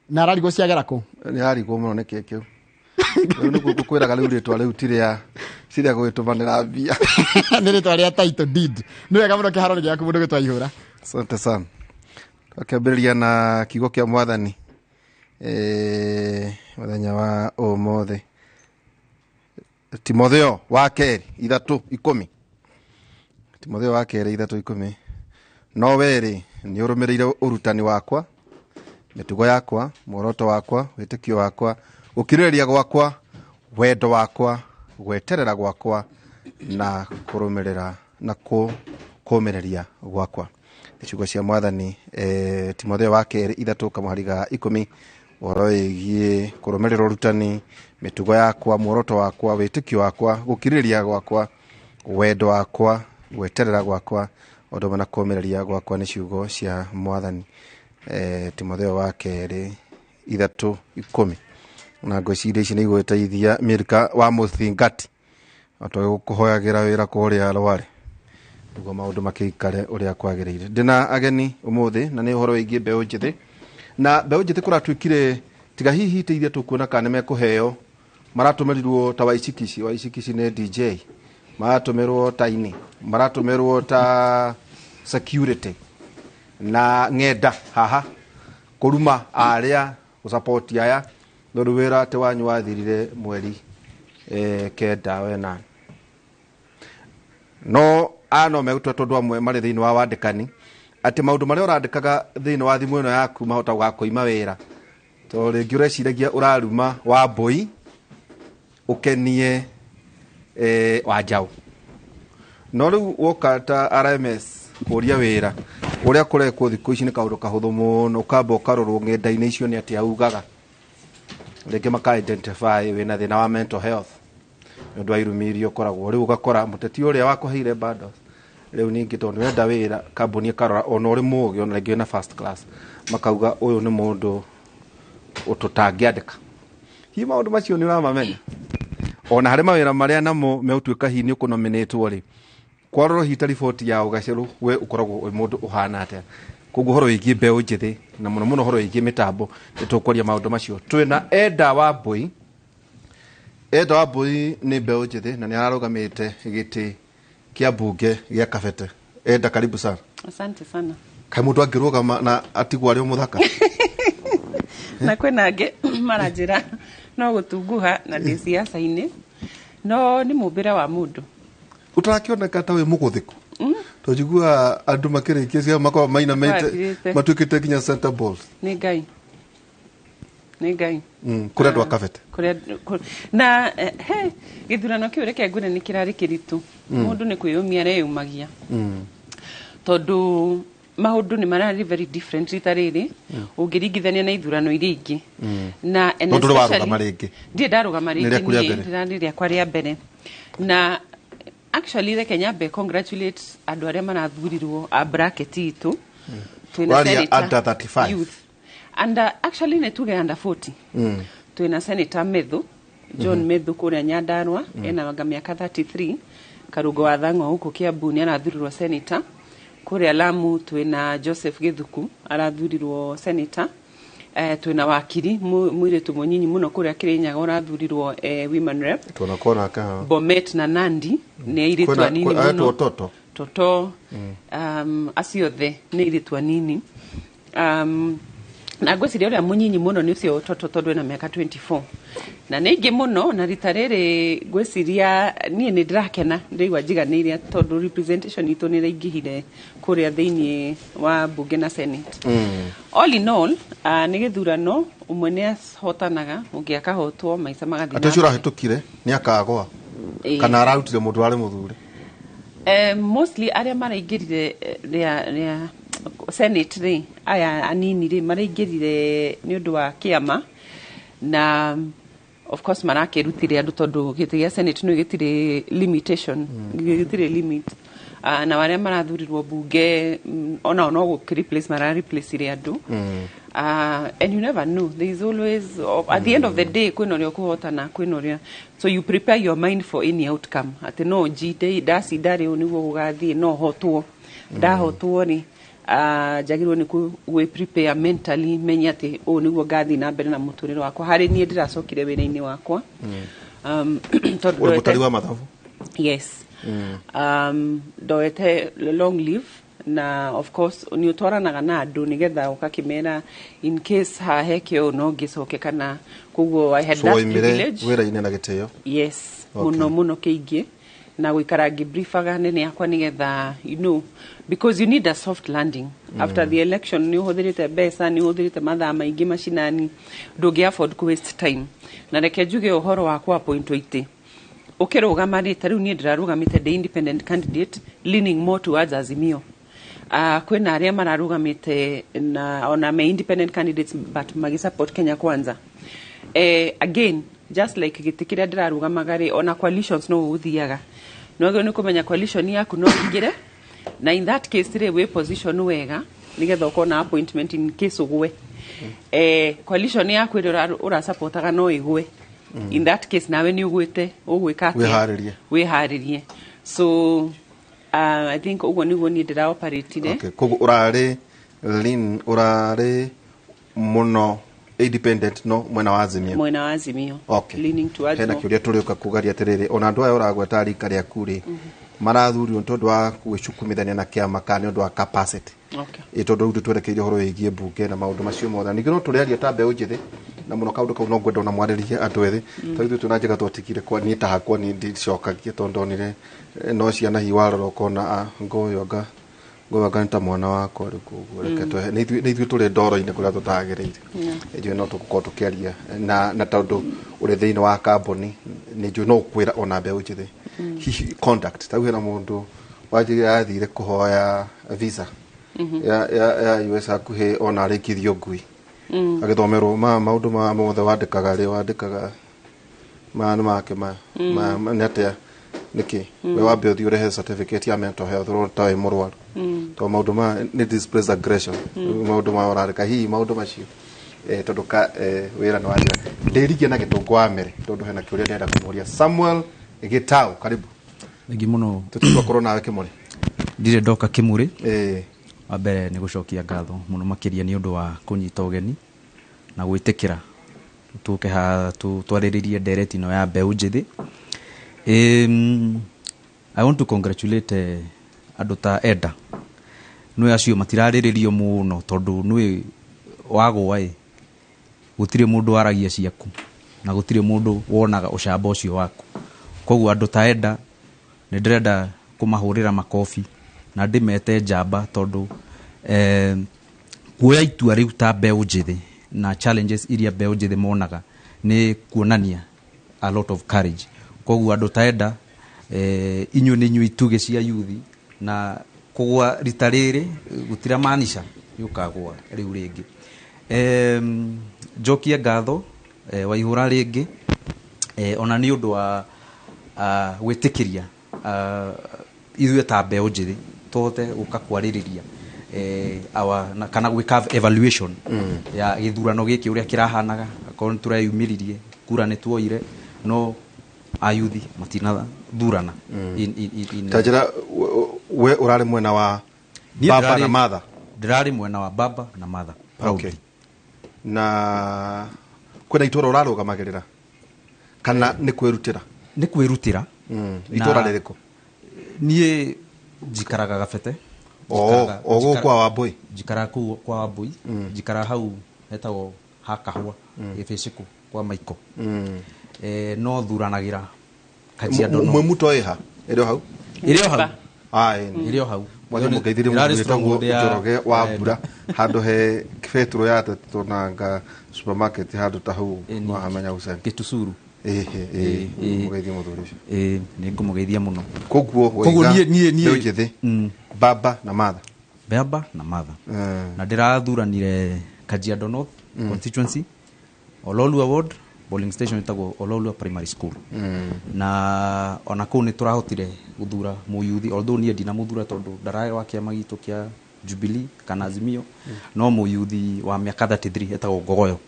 Na ararigwo ciagera kũ. Nĩ ararigwo mũno nĩ kĩ kĩu. Rĩu nĩguo ngũkwĩraga, rĩu rĩtwa rĩu ti rĩa ti rĩa gũgĩtũmanĩra mbia. Nĩ rĩtwa rĩa title deed. Nĩ wega mũno, kĩharo nĩ gĩaku mũndũ gĩtwaihũra. Asante sana. Twakĩambĩrĩria na kiugo kĩa Mwathani mũthenya wa ũmũthĩ, Timotheo wa kerĩ 3:10. Timotheo wa kerĩ 3:10. No werĩ nĩ ũrũmĩrĩire ũrutani wakwa, mĩtugo yakwa, muoroto wakwa, wĩtĩkio wakwa, gũkirĩrĩria gwakwa, wendo wakwa, gweterera gwakwa na kũrũmĩrĩra na kũmĩrĩria gwakwa. Nĩ ciugo cia Mwathani. Timotheo wa kerĩ 3 kamũhari ga 10, ũhoro wĩgiĩ kũrũmĩrĩra ũrutani, mĩtugo yakwa, muoroto wakwa, wĩtĩkio wakwa, gũkirĩrĩria gwakwa, wendo wakwa, gweterera gwakwa, ũndũ ũmwe na kũmĩrĩria gwakwa. Nĩ ciugo cia Mwathani. Timotheo wa kerĩ 3:10. Na ngwĩciria ici nĩ igũgĩteithia Milka wa Mũthingati tũgĩkũhoyagĩra wĩra kũrĩa Rware nĩguo maũndũ makĩikare ũrĩa kwagĩrĩire. Ndĩna ageni ũmũthĩ na nĩ ũhoro wĩgiĩ mbeũ njĩthĩ, na mbeũ njĩthĩ kũratuĩkire tiga hihi itĩ iria tũkuona kana nĩ mekũheo, maratũmĩrirwo ta Waicikici. Waicikici nĩ DJ, maratũmĩrwo ta ini, maratũmĩrwo ta security na ng'enda haha kũruma arĩa gũsapoti aya, tondũ wĩra atĩ wanyu wathirire mweri 9 wena no aya no megũtua, tondũ amwe marĩ thĩinĩ wa wandĩkani atĩ maũndũ marĩa ũrandĩkaga thĩinĩ wa thimũ ĩno yaku mahota gũgakũima wĩra, tondũ rĩngĩ ũreciragia ũraruma wa mbũi ũkenie wa njaũ, no rĩu woka ta RMS kũria wĩra ũrĩa kũrekwo thikũ ici nĩ kaũndũ kahũthũ mũno. Ũkamba ũkarorwo ng'enda-inĩ icio nĩ atĩa ugaga, rĩngĩ maka identify wĩna thĩna wa mental health nĩ ũndũ wa irumi iria ũkoragwo. Rĩu ũgakora mũteti ũrĩa wakũheire bundles rĩu ningĩ tondũ nĩwenda wĩra, kambuni ĩkarora ona ũrĩ mũũgĩ, ona rĩngĩ wĩna first class, makauga ũyũ nĩ mũndũ tũtangĩandĩka. Hihi maũndũ macio nĩ ũramamenya? Ona harĩ mawĩra marĩa namo megũtuĩka hihi nĩ ũkũnominĩtwo rĩ, kwarorwo hihi ta riboti ya ũgacĩru, we ũkoragwo wĩ mũndũ ũhana atĩa? Koguo ũhoro wĩgiĩ mbeũ njĩthĩ na mũno mũno ũhoro wĩgiĩ mĩtambo nĩ tũkwaria maũndũ macio. Twĩna Enda wa Mbũi. Enda wa Mbũi nĩ mbeũ njĩthĩ na nĩ ararũgamĩte gĩtĩ kĩa mbunge gĩa Kabete. Enda, karibu sana. Asante sana. Kaĩ mũndũ angĩrũgama na atigwo arĩ o mũthaka? Na kwĩna angĩ maranjĩra no gũtunguha na ndĩ siasa-inĩ, no nĩ mũmbĩre wa mũndũ. Ũtarakĩoneka ta wĩ mũgũthĩku, tondũ njiguaga andũ makĩrĩkia cia makoragwo mainamĩte. Mathirĩte. Matuĩkĩte nginya center balls. Nĩ Ngai, nĩ Ngai. Kũrĩ andũ a Kabete. Kũrĩa na he gĩthurano kĩu, reke ngwĩre nĩ kĩrarĩ kĩritũ. Mũndũ nĩ kwĩyũmia areyũmagia, tondũ maũndũ nĩ mararĩ very different rita rĩrĩ ũngĩringithania na ithurano iria ingĩ na and No ndũrĩ especially- warũgama rĩngĩ? Ndirĩ ndarũgama Nĩ rĩngĩ. rĩaku rĩa Niĩ mbere? rĩrarĩ rĩakwa rĩa mbere. Na actually reke nyambe congratulate andũ arĩa marathurirwo a bracket itũ. Twĩna Ũraria senator under 35? youth under, actually nĩ tuge under 40. Twĩna Senator Methu John Methu kũrĩa Nyandarua, ena anga mĩaka 33. Karũngo wa Thang'wa gũkũ Kiambu nĩ arathurirwo senator. Kũrĩa Lamu twĩna Joseph Gĩthuku arathurirwo senator. Twĩna wakiri mũirĩtu mũnyinyi mũno kũrĩa Kĩrĩnyaga ũrathurirwo women rep. Tuonakona kaha. Bomet na Nandi nĩ airĩtu anini Aetwo mũno. Toto. Toto. Acio othe nĩ airĩtu anini, na ngwĩciria ũrĩa mũnyinyi mũno nĩ ũcio Toto, tondũ ena mĩaka 24 na nĩ aingĩ mũno. Na rita rĩrĩ ngwĩciria niĩ nĩ ndĩrakena, ndĩraigua njiganĩire tondũ representation itũ nĩ ĩraingĩhire kũrĩa thĩinĩ wa mbunge na senate. All in all, nĩ gĩthurano, ũmwe nĩ ahotanaga, ũngĩ akahotwo, maica magathiĩ Atĩ ũcio na mbere. ũrahĩtũkire nĩ akagwa? Ĩĩ. Kana ararutire mũndũ warĩ mũthure? Mostly arĩa maraingĩrire rĩa senate rĩ, aya anini rĩ, maraingĩrire nĩ ũndũ wa kĩama na of course marakĩrutire andũ, tondũ gĩtĩ gĩa senate nĩ gĩtirĩ limitation, gĩtirĩ limit. Na arĩa marathurirwo bunge onao no gũkĩ replace mara replace andũ. And you never know, there is always, at the end of the day, kwĩna ũrĩa ũkũhotana, kwĩna ũrĩa, so you prepare your mind for any outcome, atĩ no njinde, ndacinda rĩ, ũũ nĩguo gũgathiĩ, no hotwo, ndahotwo rĩ. Njagĩrĩirwo nĩ gwĩ prepare mentally, menye atĩ ũũ nĩguo ngathiĩ na mbere na mũtũrĩre wakwa. Harĩ niĩ ndĩracokire wĩra-inĩ wakwa, tondũ Ũrĩ mũtari wa mathabu? Yes. Ndoete long leave, na of course nĩ ũtwaranaga na andũ nĩgetha ũgakĩmera in case haheke ũũ no ngĩcoke kana koguo I had So that waimire privilege. wĩra-inĩ na gĩtĩo? Yes. Okay. Mũno mũno kĩingĩ na gũikara ngĩbriefaga nene yakwa nĩgetha because you need a soft landing after the election. Nĩ ũhũthĩrĩte mbeca, nĩ ũhũthĩrĩte mathaa maingĩ macinani, ndũngĩ afford ku waste time. Na reke njuge ũhoro wa ku appointwo itĩ ũkĩrũgama rĩ, ta rĩu niĩ ndĩrarũgamĩte ndĩ independent candidate leaning more towards Azimio. Kwĩna arĩa mararũgamĩte na ona me independent candidates but magĩsupport Kenya Kwanza. Again, just like gĩtĩ kĩrĩa ndĩrarũgamaga rĩ, ona coalitions no ũthiaga no nĩ kũmenya coalition yaku no ingĩre, na in that case rĩ, wĩ position wega nĩgetha ũkorwo na appointment in case ũgwe. Coalition yaku ĩrĩa ũrasapotaga no ĩgwe, in that case nawe nĩ ũgwĩte, ũgwĩka atĩa? Wĩharĩrie. Wĩharĩrie. So I think ũguo nĩguo niĩ ndĩraoperatire. Okay, koguo ũrarĩ lean, ũrarĩ mũno independent no mwena wa Azimio? Mwena wa Azimio. Okay. Leaning towards Hena more. kĩũria tũrĩũka kugaria atĩrĩrĩ, ona andũ aya ũragweta rika rĩaku rĩ, marathurirwo nĩ tondũ wa gwĩcukumithania na kĩama kana nĩ ũndũ wa capacity? Okay. Ĩ tondũ rĩu twerekeire ũhoro wĩgiĩ mbunge na maũndũ macio mothe, ningĩ no tũrĩaria ta mbeũ njĩthĩ na mũno kaũndũ kau no ngwenda ona mwarĩrie andũ ethĩ, tondũ ithuĩ twĩna njĩra twatigire kwa niĩ ta hakwa niĩ ndicokagia tondũ ndonire no ciana hihi warora ũkona ngũyũ anga ngũyũ anga nĩ ta mwana wakwa rĩu, koguo reke twehe nĩ ithuĩ tũrĩ ndoro-inĩ kũrĩa tũtagĩrĩire. Njũĩ no tũgũkorwo tũkĩaria na tondũ ũrĩ thĩinĩ wa kambuni nĩ njũĩ no ũkwĩra ona mbeũ njĩthĩ hihi conduct ta rĩu hena mũndũ wanjĩrire athire kũhoya visa ya US hakuhĩ ona arĩkithio ngui agĩthomerwo ma maũndũ ma mothe wandĩkaga rĩ, wandĩkaga maya nĩ make maya. Nĩ atĩa nĩkĩ we wambe ũthiĩ ũrehe certificate ya mental health ũrona ta wĩ mũrwaru, tondũ maũndũ maya nĩ displays aggression, maũndũ maya ũrarĩka hihi maũndũ macio tondũ ka wĩra nĩ wanjĩra ndĩrigie na gĩtũngũ wa mere tondũ hena kĩũria ndĩrenda kũmũria Samuel Gĩtau. Karibu. Thengi mũno. Tũtigwakorwo nawe kĩmũrĩ. Ndirĩ ndoka Kĩmũrĩ. Eh. Wa mbere nĩ gũcokia ngatho mũno makĩria nĩ ũndũ wa kũnyita ũgeni na gwĩtĩkĩra tũke haha twarĩrĩrie ndereti ĩno ya mbeũ njĩthĩ. I want to congratulate andũ ta Eda nĩ acio matirarĩrĩrio mũno tondũ nĩ wagũa ĩ gũtirĩ mũndũ waragia ciaku na gũtirĩ mũndũ wonaga ũcamba ũcio waku. Koguo andũ ta Eda nĩ ndĩrenda kũmahũrĩra makobi na ndĩmete njamba tondũ kuoya itua rĩu ta mbeũ njĩthĩ na challenges iria mbeũ njĩthĩ monaga nĩ kuonania a lot of courage. Koguo andũ ta Eda, inyuĩ nĩ inyuĩ itugĩ cia yuthi na kũgwa rita rĩrĩ gũtiramaanisha nĩ ũkagwa rĩu rĩngĩ. Njokie ngatho Waihũra rĩngĩ ona nĩ ũndũ wa gwĩtĩkĩria ithuĩ ta mbeũ njĩthĩ tũhote gũka kwarĩrĩria kana gwĩka evaluation ya gĩthurano gĩkĩ ũrĩa kĩrahanaga. Akorwo nĩ tũreyumĩririe kura nĩ tuoire no ayuthi matinathurana in Ta njĩra we ũrarĩ mwena wa Niĩ baba na mother? Ndĩrarĩ mwena wa baba na mother proudly. Okay. Na kwĩna itũra ũrarũgamagĩrĩra kana nĩ kwĩrutĩra? Nĩ kwĩrutĩra. Itũra rĩrĩkũ? Niĩ njikaraga Gabete. O o gũkũ kwa Wambui? Njikaraga kũu kwa Wambui, njikaraga hau hetagwo ha kahũa gĩbĩcĩkũ kwa Maiko. No thuranagĩra Kajiado North. Mwĩ muto ĩha ĩrĩ o hau? Ĩrĩ o hau. Ah, ĩni. Ĩrĩ o hau. Mwathi mũgeithĩrie Ĩrarĩ mũndũ wĩtagwo stronghold ya- Njoroge wa mbura handũ he betũrũ ya tetũ nanga supermarket handũ ta hau. Ĩni. Wahamenya gũcani. Gĩtucuru. Ĩhĩ. Ĩ, ĩ. Mũgeithie mũthuri ũcio. Nĩ ngũmũgeithia mũno. Koguo Koguo woiga niĩ mbeũ njĩthĩ, baba na mother. Baba na mother. Na ndĩrathuranire Kajiado North constituency, Ololua ward, polling station ĩtagwo Ololua Primary School. Na ona kũu nĩ tũrahotire gũthura mũyuthi, although niĩ ndinamũthura tondũ ndararĩ wa kĩama gitũ kĩa Jubilee kana Azimio, no mũyuthi wa mĩaka 33 etagwo Ngogoyo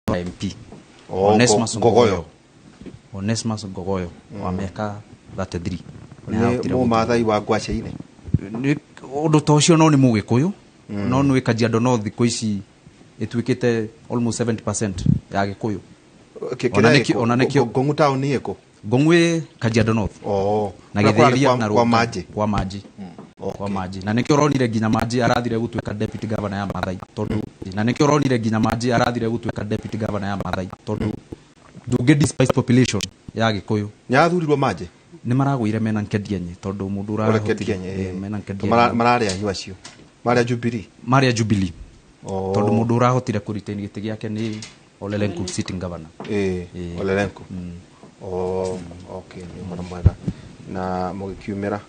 MP. Oh, Onesmus. Ngogoyo. Onesmus Ngogoyo wa mĩaka 33 Nĩ mũmathai wa ngwacĩ-inĩ? Nĩ Ũndũ ta ũcio, no nĩ Mũgĩkũyũ, no nĩ Kajiado North thikũ ici ĩtuĩkĩte almost 70% ya Gĩkũyũ. Ona nĩkĩo- Ngongu taũni ĩkũ? Ngong'we Kajiado North. Oh. Na Kũrĩa kũrarĩ Gĩthĩria na kwa Rũnga. Manji. Kwa Manji, kwa Manji. Na nĩkĩo ũronire nginya Manji arathire gũtuĩka deputy governor ya Maathai, tondũ na nĩkĩo ũronire nginya Manji arathire gũtuĩka deputy governor ya Maathai, tondũ ndũngĩ despise population ya Gĩkũyũ. Nĩ athurirwo Manji? Nĩ maragũire mena Nkedienye, tondũ mũndũ ũrahotire Ũrekedienye. Mena Nkedienye. Mararĩ anyu acio marĩ a Jubilee? Marĩ a Jubilee. Oh. Tondũ mũndũ ũrahotire kũ retain gĩtĩ gĩake nĩ Ole Lenku, sitting governor. Ole Lenku. Oh, okay, nĩ ũhoro mwega na mũgĩkiumĩra.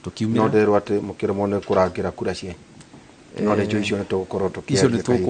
Tũkiumĩra. No ndĩrwo atĩ mũkĩremwo nĩ kũrangĩra kura cianyu, no nĩnjũĩ icio nĩ tũgũkorwo Icio nĩ tũkĩaria kahinda.